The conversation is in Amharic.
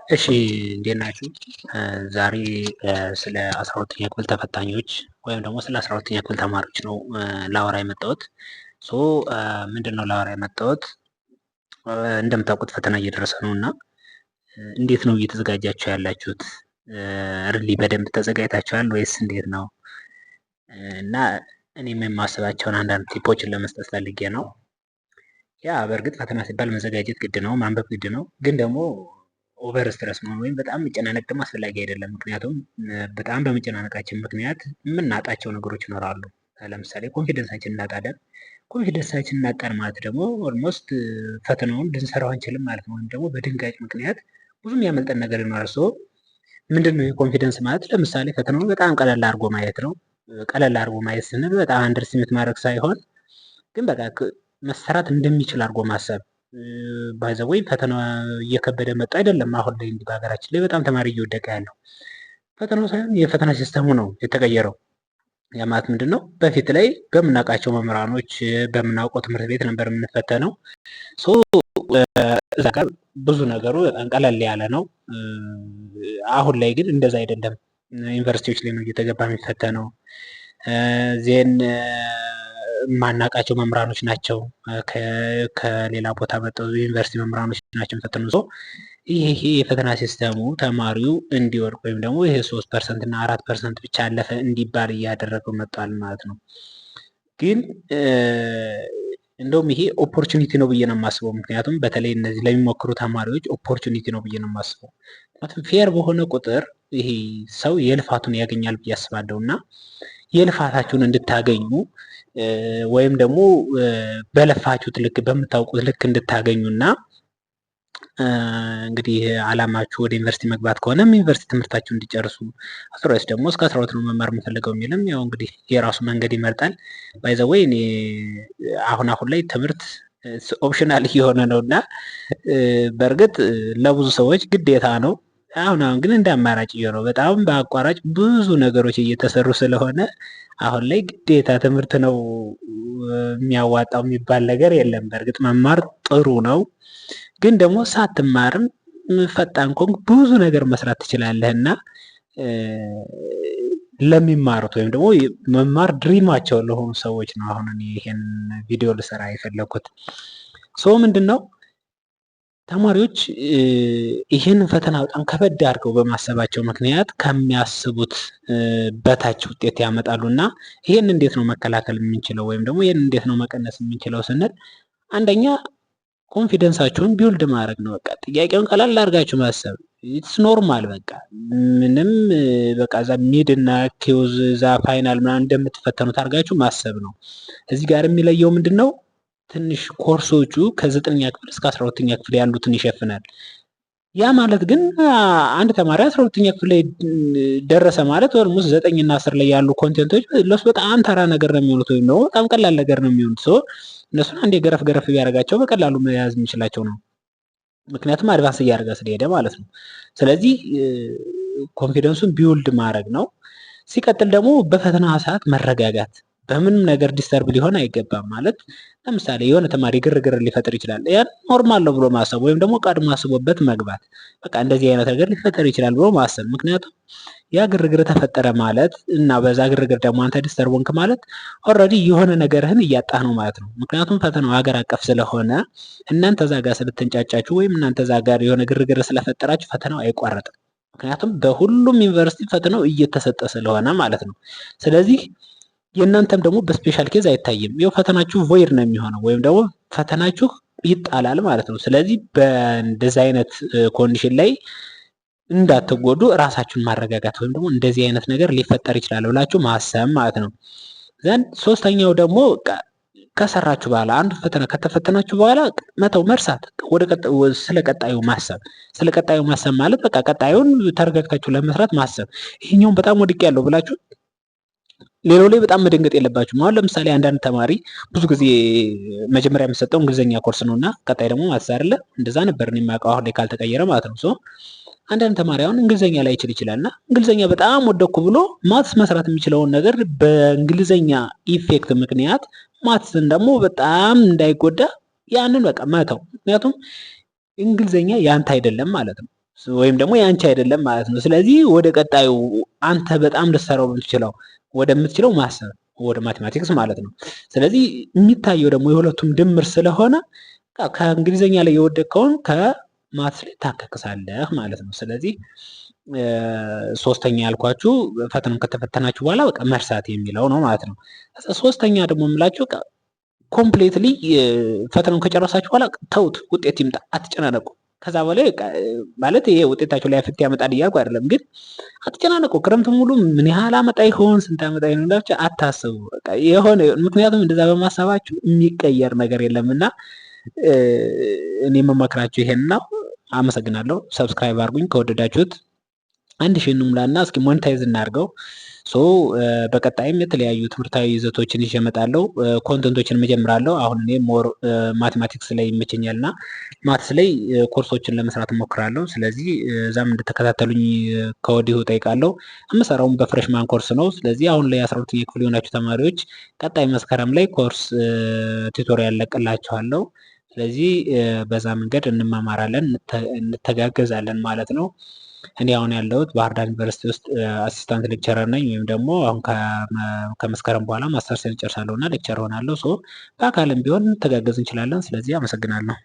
እሺ እንዴት ናችሁ? ዛሬ ስለ 12ኛ ክፍል ተፈታኞች ወይም ደግሞ ስለ 12ኛ ክፍል ተማሪዎች ነው ላወራ የመጣሁት። So ምንድን ነው ላወራ የመጣሁት? እንደምታውቁት ፈተና እየደረሰ ነው እና እንዴት ነው እየተዘጋጃችሁ ያላችሁት? Really በደንብ ተዘጋጅታችኋል ወይስ እንዴት ነው? እና እኔም የማስባቸውን አንዳንድ tip ኦችን ለመስጠት ፈልጌ ነው። Yeah፣ በእርግጥ ፈተና ሲባል መዘጋጀት ግድ ነው፣ ማንበብ ግድ ነው። ግን ደግሞ over stress መሆን ወይም በጣም መጨናነቅ ደግሞ አስፈላጊ አይደለም። ምክንያቱም በጣም በመጨናነቃችን ምክንያት የምናጣቸው ነገሮች ይኖራሉ። ለምሳሌ confidence ኣችን እናጣለን። Confidence ኣችን እናጣን ማለት ደግሞ almost ፈተናውን ልንሰራው አንችልም ማለት ነው። ወይም ደግሞ በድንጋጤ ምክንያት ብዙ የሚያመልጠን ነገር ይኖራል። So ምንድን ነው የ confidence ማለት? ለምሳሌ ፈተናውን በጣም ቀለል አድርጎ ማየት ነው። ቀለል አድርጎ ማየት ስንል በጣም underestimate ማድረግ ሳይሆን ግን በቃ መሰራት እንደሚችል አድርጎ ማሰብ። By the way፣ ፈተና እየከበደ መጣ አይደለም። አሁን ላይ እንዲህ በሀገራችን ላይ በጣም ተማሪ እየወደቀ ያለው ፈተናው ሳይሆን የፈተና system ኡ ነው የተቀየረው። ያ ማለት ምንድን ነው? በፊት ላይ በምናውቃቸው መምህራኖች፣ በምናውቀው ትምህርት ቤት ነበር የምንፈተነው። So እዛ ጋር ብዙ ነገሩ በጣም ቀለል ያለ ነው። አሁን ላይ ግን እንደዛ አይደለም። ዩኒቨርሲቲዎች ላይ ነው እየተገባ የሚፈተነው። Then የማናውቃቸው መምህራኖች ናቸው፣ ከሌላ ቦታ መጥተው ዩኒቨርሲቲ መምህራኖች ናቸው የሚፈትኑ። So ይሄ የፈተና system ኡ ተማሪው እንዲወድቅ ወይም ደግሞ ይሄ 3% እና 4% ብቻ አለፈ እንዲባል እያደረገው መጥቷል ማለት ነው። ግን እንደውም ይሄ opportunity ነው ብዬ ነው የማስበው። ምክንያቱም በተለይ እነዚህ ለሚሞክሩ ተማሪዎች opportunity ነው ብዬ ነው የማስበው። ምክንያቱም fair በሆነ ቁጥር ይሄ ሰው የልፋቱን ያገኛል ብዬ አስባለሁ እና የልፋታችሁን እንድታገኙ ወይም ደግሞ በለፋችሁት ልክ፣ በምታውቁት ልክ እንድታገኙና እንግዲህ አላማችሁ ወደ ዩኒቨርሲቲ መግባት ከሆነም ዩኒቨርሲቲ ትምህርታችሁ እንዲጨርሱ፣ አስራስ ደግሞ እስከ 12 ነው መማር የምፈልገው የሚልም ያው እንግዲህ የራሱ መንገድ ይመርጣል። By the way፣ እኔ አሁን አሁን ላይ ትምህርት optional እየሆነ ነው እና በእርግጥ ለብዙ ሰዎች ግዴታ ነው። አሁን አሁን ግን እንደ አማራጭ እየሆነ ነው። በጣም በአቋራጭ ብዙ ነገሮች እየተሰሩ ስለሆነ አሁን ላይ ግዴታ ትምህርት ነው የሚያዋጣው የሚባል ነገር የለም። በእርግጥ መማር ጥሩ ነው፣ ግን ደግሞ ሳትማርም ፈጣን ከሆንክ ብዙ ነገር መስራት ትችላለህ እና ለሚማሩት ወይም ደግሞ መማር dream ኣቸው ለሆኑ ሰዎች ነው አሁን እኔ ይሄን ቪዲዮ ልሰራ የፈለኩት። So ምንድን ነው፣ ተማሪዎች ይህንን ፈተና በጣም ከበድ አድርገው በማሰባቸው ምክንያት ከሚያስቡት በታች ውጤት ያመጣሉ እና ይህን እንዴት ነው መከላከል የምንችለው ወይም ደግሞ ይህን እንዴት ነው መቀነስ የምንችለው ስንል አንደኛ confidence ኣችሁን build ማድረግ ነው። በቃ ጥያቄውን ቀላል አድርጋችሁ ማሰብ፣ it's normal። በቃ ምንም በቃ እዛ mid እና quiz፣ እዛ final ምናምን እንደምትፈተኑት አድርጋችሁ ማሰብ ነው። እዚህ ጋር የሚለየው ምንድን ነው? ትንሽ ኮርሶቹ ከ9ኛ ክፍል እስከ 12ኛ ክፍል ያሉትን ይሸፍናል። ያ ማለት ግን አንድ ተማሪ 12ኛ ክፍል ላይ ደረሰ ማለት almost 9ና 10 ላይ ያሉ content ኦች ለሱ በጣም ተራ ነገር ነው የሚሆኑት ወይም ደግሞ በጣም ቀላል ነገር ነው የሚሆኑት። So እነሱን አንዴ ገረፍ ገረፍ ቢያደርጋቸው በቀላሉ መያዝ የሚችላቸው ነው። ምክንያቱም advance እያደረገ ስለሄደ ማለት ነው። ስለዚህ confidence ኡን build ማድረግ ነው። ሲቀጥል ደግሞ በፈተና ሰዓት መረጋጋት፣ በምንም ነገር disturb ሊሆን አይገባም። ማለት ለምሳሌ የሆነ ተማሪ ግርግር ሊፈጥር ይችላል። ያን normal ነው ብሎ ማሰብ ወይም ደግሞ ቀድሞ አስቦበት መግባት። በቃ እንደዚህ አይነት ነገር ሊፈጠር ይችላል ብሎ ማሰብ። ምክንያቱም ያ ግርግር ተፈጠረ ማለት እና በዛ ግርግር ደግሞ አንተ disturb ሆንክ ማለት already የሆነ ነገርህን እያጣህ ነው ማለት ነው። ምክንያቱም ፈተናው ሀገር አቀፍ ስለሆነ እናንተ እዛ ጋር ስለተንጫጫችሁ ወይም እናንተ እዛ ጋር የሆነ ግርግር ስለፈጠራችሁ ፈተናው አይቋረጥም። ምክንያቱም በሁሉም ዩኒቨርሲቲ ፈተናው እየተሰጠ ስለሆነ ማለት ነው። ስለዚህ የእናንተም ደግሞ በ special case አይታይም። ይኸው ፈተናችሁ void ነው የሚሆነው ወይም ደግሞ ፈተናችሁ ይጣላል ማለት ነው። ስለዚህ በእንደዚህ አይነት condition ላይ እንዳትጎዱ እራሳችሁን ማረጋጋት ወይም ደግሞ እንደዚህ አይነት ነገር ሊፈጠር ይችላል ብላችሁ ማሰብ ማለት ነው። Then ሶስተኛው ደግሞ ከሰራችሁ በኋላ፣ አንዱ ፈተና ከተፈተናችሁ በኋላ መተው፣ መርሳት፣ ወደ ስለ ቀጣዩ ማሰብ። ስለ ቀጣዩ ማሰብ ማለት በቃ ቀጣዩን ተረጋግታችሁ ለመስራት ማሰብ። ይሄኛውን በጣም ወድቄያለሁ ብላችሁ ሌላው ላይ በጣም መደንገጥ የለባችሁም። አሁን ለምሳሌ አንዳንድ ተማሪ ብዙ ጊዜ መጀመሪያ የሚሰጠው እንግሊዝኛ ኮርስ ነው እና ቀጣይ ደግሞ maths አይደለ? እንደዛ ነበር እኔ የማውቀው፣ አሁን ላይ ካልተቀየረ ማለት ነው። So አንዳንድ ተማሪ አሁን እንግሊዝኛ ላይችል ይችላል እና እንግሊዝኛ በጣም ወደኩ ብሎ maths መስራት የሚችለውን ነገር በእንግሊዝኛ effect ምክንያት maths ን ደግሞ በጣም እንዳይጎዳ ያንን በቃ መተው። ምክንያቱም እንግሊዝኛ ያንተ አይደለም ማለት ነው። ወይም ደግሞ ያንቺ አይደለም ማለት ነው። ስለዚህ ወደ ቀጣዩ አንተ በጣም ልትሰራው የምትችለው ወደምትችለው ማሰብ፣ ወደ mathematics ማለት ነው። ስለዚህ የሚታየው ደግሞ የሁለቱም ድምር ስለሆነ ከእንግሊዝኛ ላይ የወደቅከውን ከ maths ላይ ታካክሳለህ ማለት ነው። ስለዚህ ሶስተኛ ያልኳችሁ ፈተናውን ከተፈተናችሁ በኋላ በቃ መርሳት የሚለው ነው ማለት ነው። ሶስተኛ ደግሞ የምላችሁ completely ፈተናውን ከጨረሳችሁ በኋላ ተውት፣ ውጤት ይምጣ፣ አትጨናነቁ። ከዛ በላይ ማለት ይሄ ውጤታቸው ላይ affect ያመጣል እያልኩ አይደለም፣ ግን አትጨናነቁ። ክረምት ሙሉ ምን ያህል አመጣ ይሆን፣ ስንት አመጣ ይሆን ብላችሁ አታስቡ። በቃ የሆነ ምክንያቱም እንደዛ በማሰባችሁ የሚቀየር ነገር የለም እና እኔ የምመክራችሁ ይሄን ነው። አመሰግናለሁ። Subscribe አድርጉኝ ከወደዳችሁት። 1000 እንሙላና እስኪ monetize እናድርገው። So በቀጣይም የተለያዩ ትምህርታዊ ይዘቶችን ይዤ እመጣለሁ። Content ኦችን እጀምራለሁ። አሁን እኔ more mathematics ላይ ይመቸኛል እና maths ላይ ኮርሶችን ለመስራት እሞክራለሁ። ስለዚህ እዛም እንድትከታተሉኝ ከወዲሁ እጠይቃለሁ። የምሰራውም በ freshman course ነው። ስለዚህ አሁን ላይ 12ኛ ክፍል የሆናችሁ ተማሪዎች ቀጣይ መስከረም ላይ course tutorial እለቅላችኋለሁ። ስለዚህ በዛ መንገድ እንማማራለን፣ እንተጋገዛለን ማለት ነው። እኔ አሁን ያለሁት ባህር ዳር ዩኒቨርሲቲ ውስጥ assistant lecturer ነኝ። ወይም ደግሞ አሁን ከመስከረም በኋላ ማስተርሴን እጨርሳለሁ እና lecturer እሆናለሁ። So በአካልም ቢሆን እንተጋገዝ እንችላለን። ስለዚህ አመሰግናለሁ።